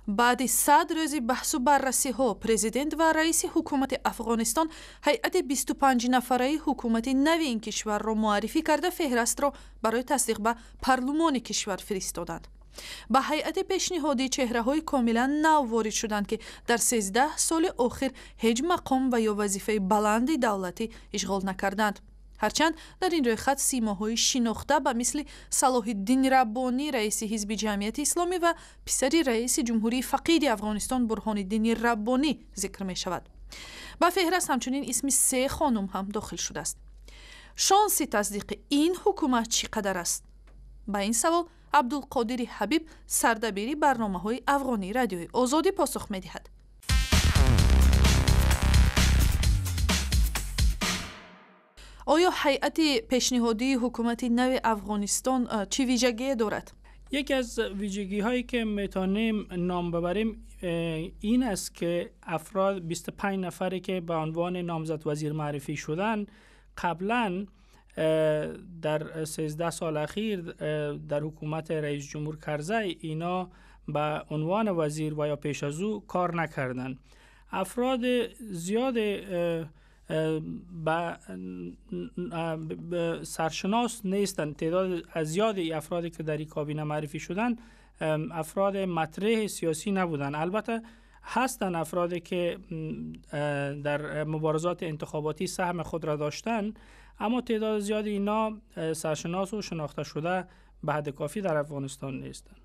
Баъди 100 рӯзи баҳсу баррасиҳо президент ва раиси ҳукумати Афғонистон ҳайати 25-нафараи ҳукумати нави ин кишварро муаррифӣ карда, феҳрастро барои тасдиқ ба парлумони кишвар фиристоданд. Ба ҳайати пешниҳодӣ чеҳраҳои комилан нав ворид шуданд, ки дар 13 соли охир ҳеҷ мақом ва ё вазифаи баланди давлатӣ ишғол накарданд. Ҳарчанд дар ин рӯйхат симоҳои шинохта ба мисли Салоҳиддин Раббонӣ, раиси ҳизби Ҷамъияти Исломӣ ва писари раиси ҷумҳурии фақиди Афғонистон Бурҳониддини Раббонӣ зикр мешавад. Ба феҳраст ҳамчунин исми се хонум ҳам дохил шудааст. Шонси тасдиқи ин ҳукумат чӣ қадар аст? Ба ин савол Абдулқодири Ҳабиб, сардабири барномаҳои афғонии Радиои Озодӣ, посух медиҳад. Оё ҳайати пешниҳодии ҳукумати нави Афғонистон чӣ вижагие дорад? یکی از ویژگی هایی که میتونیم نام ببریم این است که افراد، 25 نفری که به عنوان نامزد وزیر معرفی شدن، قبلا در 13 سال اخیر در حکومت رئیس جمهور کرزی اینا به عنوان وزیر و یا پیش از او کار نکردن. افراد زیاد به سرشناس نیستند. تعداد زیادی افرادی که در این کابینه معرفی شدن افراد مطرح سیاسی نبودن. البته هستند افرادی که در مبارزات انتخاباتی سهم خود را داشتن، اما تعداد زیادی اینا سرشناس و شناخته شده به حد کافی در افغانستان نیستند.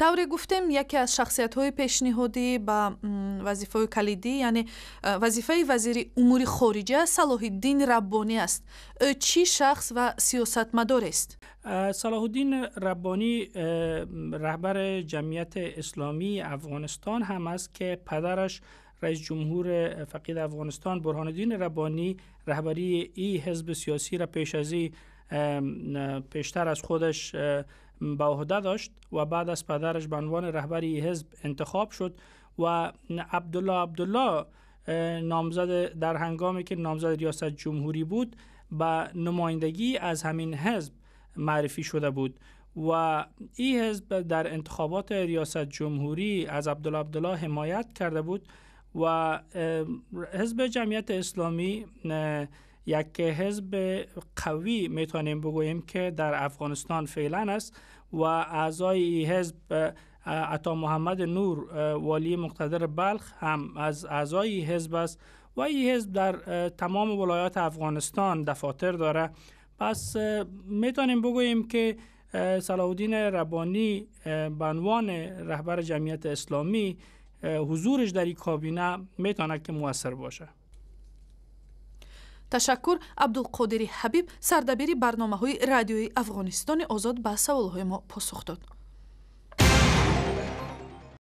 Тавре гуфтем, яке аз шахсиятҳои пешниҳодӣ ба вазифаҳои калидӣ, яъне вазифаи вазири умури хориҷа, Салоҳиддин Раббонӣ аст. Ӯ чӣ шахс ва сиёсатмадорест? صلاح ربانی رهبر جمعیت اسلامی افغانستان هم است که پدرش، رئیس جمهور فقید افغانستان برهان الدین ربانی، رهبری ای حزب سیاسی را پیش از پیشتر از خودش به عهده داشت و بعد از پدرش به عنوان رهبر حزب انتخاب شد و عبدالله عبدالله نامزد در هنگامی که نامزد ریاست جمهوری بود به نمایندگی از همین حزب معرفی شده بود و این حزب در انتخابات ریاست جمهوری از عبدالله عبدالله حمایت کرده بود و حزب جمعیت اسلامی یک حزب قوی میتونیم بگوییم که در افغانستان فعلا است و اعضای این حزب، عطا محمد نور، والی مقتدر بلخ، هم از اعضای حزب است و این حزب در تمام ولایات افغانستان دفاتر داره. پس میتونیم بگوییم که صلاح الدین ربانی به عنوان رهبر جمعیت اسلامی حضورش در این کابینه میتونه که موثر باشه. Ташаккур. Абдулқодири Ҳабиб, сардабири барномаҳои Радиои Афғонистони Озод, ба саволҳои мо посух дод.